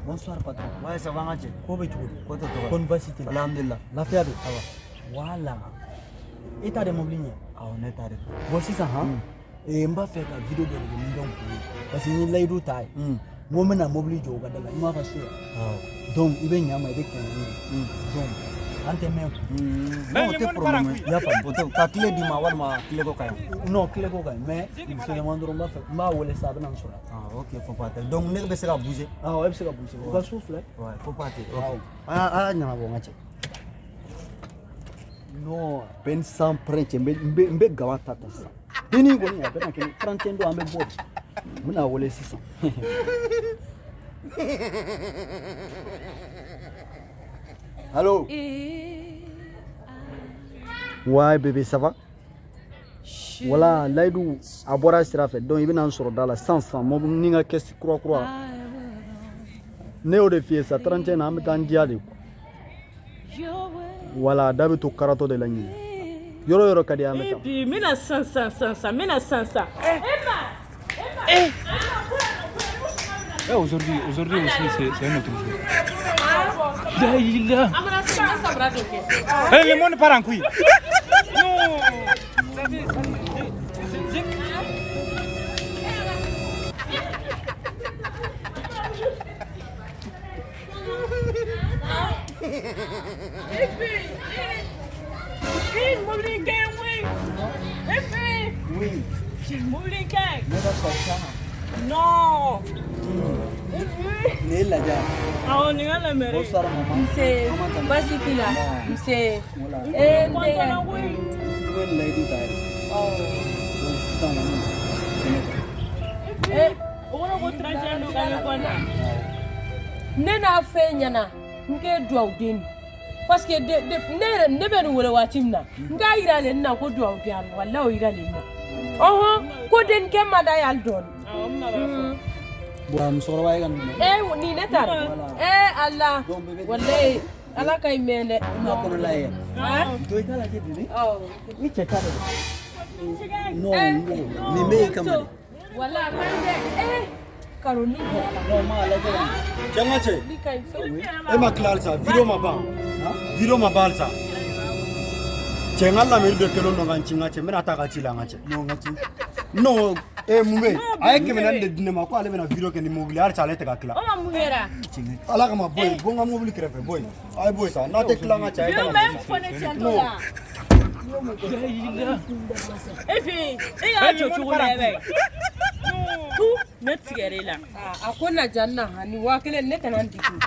Bonsoir patron. Ouais, ça va, n ka cɛ? Ko bɛ cogo di? Ko tɛ tɔgɔ. Ko ni baasi t'i la? Alhamdulillah. Lafiya bɛ? Ça va. Voilà. E ta de mobili ɲɛ? Awɔ, ne ta de don. Bon sisan han, n b'a fɛ ka vidéo dɔ de kɛ ni dɔn kun ye. Parce que n ye layidu ta ye. N ko n bɛna mobili jɔ u ka da la. I m'a ka so yan. Awɔ. Donc i bɛ ɲa n ma, i bɛ kɛmɛ ɲini. Donc an tɛ mɛn quoi. Non, o tɛ problème ye. I y'a faamu? O tɛ ka tile d'i ma walima tile ko ka ɲi. Non, tile ko ka ɲi, mais seulement dɔrɔn n b'a fɛ n b'a wele sisan, a bɛ na n sɔrɔ yan. Ah, ok, faut pas tɛ. Donc ne bɛ se ka bouger. Awɔ, e bɛ se ka bouger. U ka so filɛ. Ouais, faut pas tɛ. Awɔ. Ok. A ɲɛnabɔ n ka cɛ. Non, à peine sans prêt cɛ, n bɛ gaba ta ta sisan. Dennin kɔni a bɛna kɛ ni 31 don, an bɛ bɔ de. N bɛna wele sisan. Allô? Ouais bébé, ça va? Voilà, layidu a bɔra sira fɛ, donc i bɛna n sɔrɔ da la sisan sisan, mobili ni n ka caisse kura kura. Ne y'o de f'i ye sa, 31 na an bɛ taa n diya de quoi. Voilà, da bɛ to karatɔ de la ɲinɛ. Yɔrɔ yɔrɔ ka di an bɛ taa. Bi n bɛna san san san san, n bɛna san san. Eh, aujourd'hui, aujourd'hui aussi, c'est un autre jour. La ilaha. An bɛna sisan, n bɛ samara dɔ kɛ. Eh, le monde part en couille. Non. Ça dit, ça dit, Et puis, mobili in ka ɲi koyi. Et puis, Oui, mobili in ka ɲi. Ne ka fisa. Non. Et puis, Nin ye lajɛ ye. Awɔ, nin ka lamɛrɛ. Bonsoir maman. Nse, baasi t'i la? Nse. Voilà. Ee, n Kɔntɔnna denkɛ. koyi. I bɛ nin layidu ta yɛrɛ. Donc sisan kɔni, kɛnɛ kan. Ee, O kɔrɔ ko 31 don k'an bɛ kɔntan. Ne n'a fɛ ɲɛna n k'e duwawu den di, parce que de de ne yɛrɛ ne bɛ nin wele waati min na, n k'a yira ale nin na ko duwawu den a walahi, o yira ale nin na, ɔhɔn, ko denkɛ man d'a ye hali dɔɔni. Awɔ, n bɛna b'a fɔ. Bon, musokɔrɔba ye ka nin minɛ. Ee, nin ne taara, ee ala, Donc, bébé, walahi, ala ka ɲi mɛn dɛ. I m'a kɔnɔla ye yɛrɛ. Han? To i k'a lajɛ bébé. Awɔ. I cɛ ta de don. Non, n ko nin bɛ e kama de. Walahi, a man ɲi dɛ. Ee, karo ni bɔra la. Non, ma lajɛ ka ɲɛ. Cɛ, n ka cɛ. Ni ka ɲi fewu. E ma tila halisa, vidéo ma ban. Vidéo ma ban halisa. Cɛ, n ka lamɛri dɔ kɛlen don ka n ci, n ka cɛ, n bɛna taa ka ci la, n ka cɛ. Non, n ka ci. Non, e mun bɛ yen? A ye 400 de di ne ma ko ale bɛna vidéo kɛ ni mobili ye, halisa ale tɛ ka tila. O ma mun kɛra? Ala kama, bɔ yen, bɔ n ka mobili kɛrɛfɛ, bɔ yen. A ye bɔ yen sa, n'a tɛ tila, n ka cɛ, a ye taa Bi ka ma bɔ mun fɔ ne tiɲɛ Non. la. Et puis, e y'a jɔ cogo la yɛrɛ. Tu, ne tigɛr'e la. A ko na ja na han ni 1000 ne kana n degun.